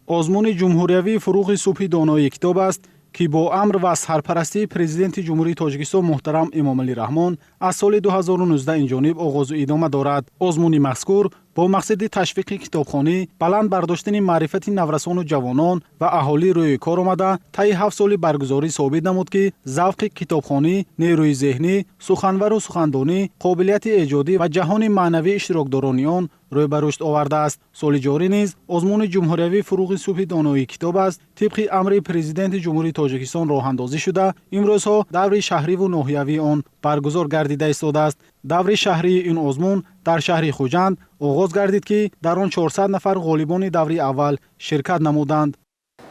Озмуни ҷумҳуриявии «Фурӯғи субҳи донои китоб аст», ки бо амр ва сарпарастии Президенти Ҷумҳурии Тоҷикистон муҳтарам Эмомалӣ Раҳмон аз соли 2019 инҷониб оғозу идома дорад. Озмуни мазкур бо мақсади ташвиқи китобхонӣ, баланд бардоштани маърифати наврасону ҷавонон ва аҳолӣ рӯи кор омада, таи 7 соли баргузорӣ собит намуд, ки завқи китобхонӣ нерӯи зеҳнӣ, суханвару сухандонӣ, қобилияти эҷодӣ ва ҷаҳони маънавии иштирокдорони он рӯй ба рушд овардааст. Соли ҷорӣ низ озмуни ҷумҳуриявии «Фурӯғи субҳи доноии китоб аст» тибқи амри Президенти Ҷумҳурии Тоҷикистон роҳандозӣ шуда, имрӯзҳо даври шаҳриву ноҳиявии он баргузор гардида истодааст. Даври шаҳрии ин озмун дар шаҳри Хуҷанд оғоз гардид, ки дар он 400 нафар ғолибони даври аввал ширкат намуданд.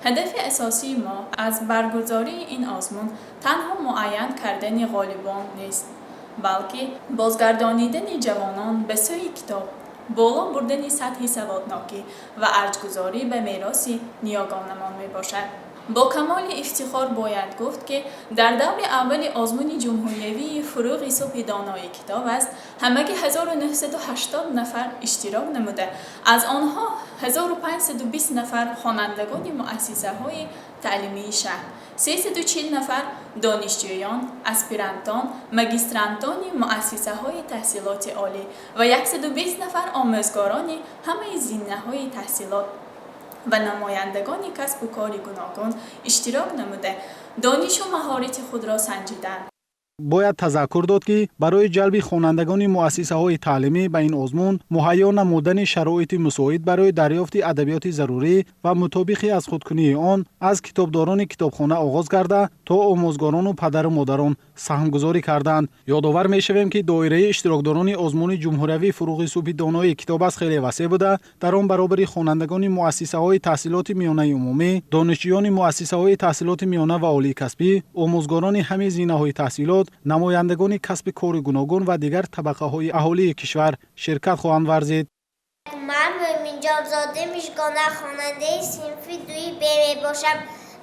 Ҳадафи асосии мо аз баргузории ин озмун танҳо муайян кардани ғолибон нест, балки бозгардонидани ҷавонон ба сӯи китоб, боло бурдани сатҳи саводнокӣ ва арҷгузорӣ ба мероси ниёгонамон мебошад. Бо камоли ифтихор бояд гуфт, ки дар даври аввали озмуни ҷумҳуриявии «Фурӯғи субҳи донои китоб аст» ҳамагӣ 1980 нафар иштирок намуда, аз онҳо 1520 нафар хонандагони муассисаҳои таълимии шаҳр, 340 нафар донишҷӯён, аспирантон, магистрантони муассисаҳои таҳсилоти олӣ ва 120 нафар омӯзгорони ҳамаи зинаҳои таҳсилот ва намояндагони касбу кори гуногун иштирок намуда, донишу маҳорати худро санҷиданд. Бояд тазаккур дод, ки барои ҷалби хонандагони муассисаҳои таълимӣ ба ин озмун, муҳайё намудани шароити мусоид барои дарёфти адабиёти зарурӣ ва мутобиқи аз худкунии он аз китобдорони китобхона оғоз карда то омӯзгорону падару модарон саҳмгузорӣ карданд. Ёдовар мешавем, ки доираи иштирокдорони озмуни ҷумҳуриявии «Фурӯғи субҳи донои китоб аст» хеле васеъ буда, дар он баробари хонандагони муассисаҳои таҳсилоти миёнаи умумӣ, донишҷӯёни муассисаҳои таҳсилоти миёна ва олии касбӣ, омӯзгорони ҳамаи зинаҳои таҳсилот, намояндагони касби кори гуногун ва дигар табақаҳои аҳолии кишвар ширкат хоҳанд варзид. Ман Мӯминҷонзода Мижгона, хонандаи синфи дуи Б мебошам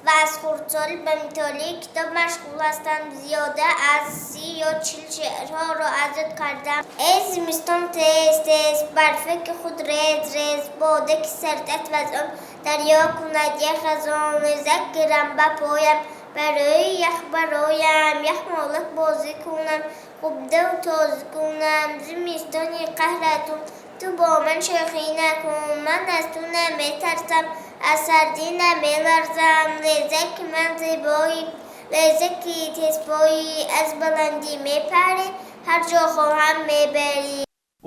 ва аз хурдсолӣ ба мутолиаи китоб машғул ҳастам. Зиёда аз 30 ё 40 шеърҳоро аз ёд кардам. Эй зимистон, тез тез барфаки худ рез рез, боде ки сардат вазон, дарё кунад ях аз он. Резак гирам ба поям, барои ях бароям, яхмолак бозӣ кунам, хубдаву тозӣ кунам. Зимистони қаҳратун, ту бо ман шӯхӣ накун, ман аз ту наметарсам, аз сардӣ намеларзам. Резаки ман зебоӣ, резаки тезпоӣ, аз баландӣ мепарӣ, ҳар ҷо хоҳам мебарӣ.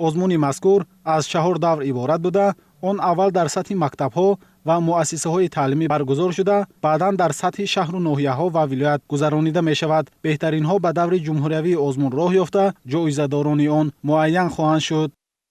Озмуни мазкур аз чаҳор давр иборат буда, он аввал дар сатҳи мактабҳо ва муассисаҳои таълимӣ баргузор шуда, баъдан дар сатҳи шаҳру ноҳияҳо ва вилоят гузаронида мешавад. Беҳтаринҳо ба даври ҷумҳуриявии озмун роҳ ёфта, ҷоизадорони он муайян хоҳанд шуд.